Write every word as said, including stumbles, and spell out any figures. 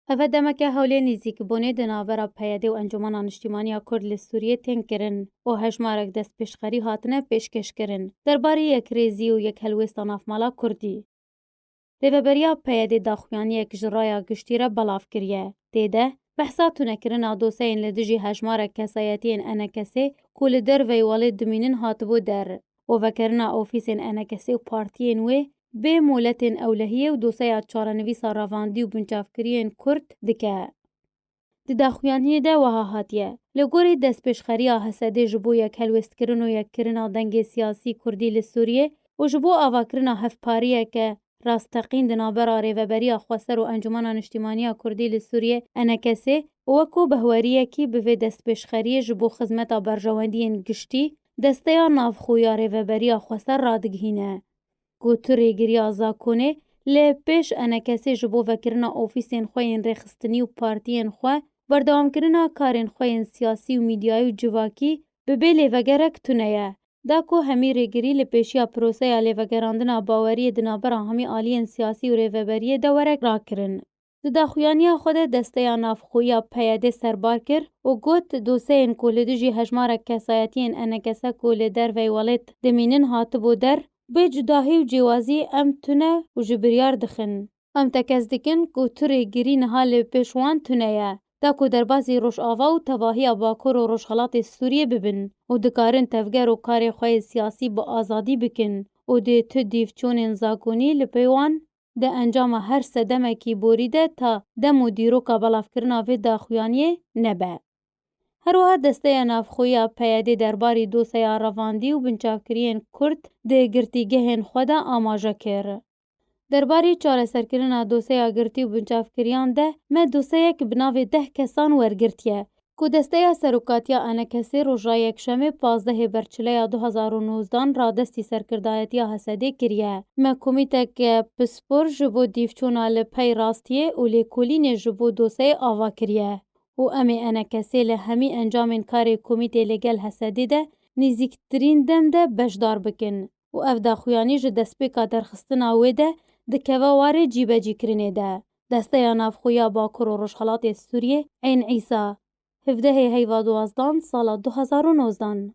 Ev demeke hewlê nêzîkbûnê di navbera P Y D û Encûmena Niştîmaniya Kurd li Sûriyê tên kirin û hejmarek destpêşxerî hatine pêşkêşkirin derbarê yekrêzî û yekhelwêsta navmala Kurdî. Rêveberiya P Y D daxuyaniyek ji raya giştî re belav kiriye. Tê de behsa tunekirina doseyên li dijî hejmarek kesayetiyên E N K S'ê ku li derveyî welêt dimînin hatibû der û vekerina ofîsên E N K S'ê û partiyên wê bê moletên ewlehiyê û doseya çarenivîsa revandî û binçavkiriyên Kurd dike. Di daxuyaniyê de wiha hatiye, li gorî destpêşxeriya H S D'ê ji bo yekhelwêstkirin û yekkirina dengê siyasî Kurdî li Sûriyê û ji bo avakirina hevpariyeke rasteqîn di navbera Rêveberiya Xweser û Encûmena Niştîmaniya Kurdî li Sûriyê, E N K S'ê, û wekû behweriyekî bi vê destpêşxeriyê ji bo xizmeta berjewendiyên giştî, desteya navxwe ya Rêveberiya Xweser radigihîne ku tu rêgiriya zakonê li pêş E N K S'ê ji bo vekirina ofîsên xwe yên rêxistinî û partiyên xwe, berdewamkirina karên xwe yên siyasî û mîdyayî û civakî bi bê lêvegerek tune ye. Da ku hemî rêgirî li pêşiya proseya lêvegerandina baweriyê di navbera hemî aliyên siyasî û rêveberiyê de were rakirin. Di daxuyaniya xwe de desteya navxwe ya P Y D serbar kir û got, doseyên ku li dijî hejmarek kesayetiyên E N K S ku li derveyî welêt dimînin hatibû der, bê cudahî û cêwazî em tune û ji biryar dixin. Em tekez dikin ku tu rêgirî niha li pêş wan tune ye, da ku derbasî Rojava û tevahiya Bakur û Rojhelatê Sûriyê bibin û dikarin tevger û karê xwe yê siyasî bi azadî bikin û dê tu dîvçûnên zagonî li pê wan di encama her sedemekî borî de ta dem û dîroka belavkirina vê daxuyaniyê nebe. Her wiha Desteya Navxwe ya P Y D derbarî doseya revandî û binçavkiriyên Kurd di girtîgehên xwe de amaje kir. Derbarî çareserkirina doseya girtî û binçavkiriyan de me doseyek bi navê deh kesan wergirtiye, ku Desteya Serokatiya E N K S'ê roja Yekşemê pazdehê Berçileya du hezar û nozdan radestî serkirdayetiya H S D'ê kiriye. Me komîteke pispor ji bo dîvçûna li pey rastiyê û lêkolînê ji bo doseyê ava kiriye û em ê E N K S'ê li hemî encamên karê komîtê li gel H S D'ê de nêzîktirîn dem de beşdar bikin û ev daxuyanî ji destpêka derxistina wê de dikeve warê cîbecîkirinê de. Desteya Navxwe ya Bakur û Rojhelatê Sûriyê, Eyn Îsa, hevdehê heyva duwazdan sala du hezar û nozdan.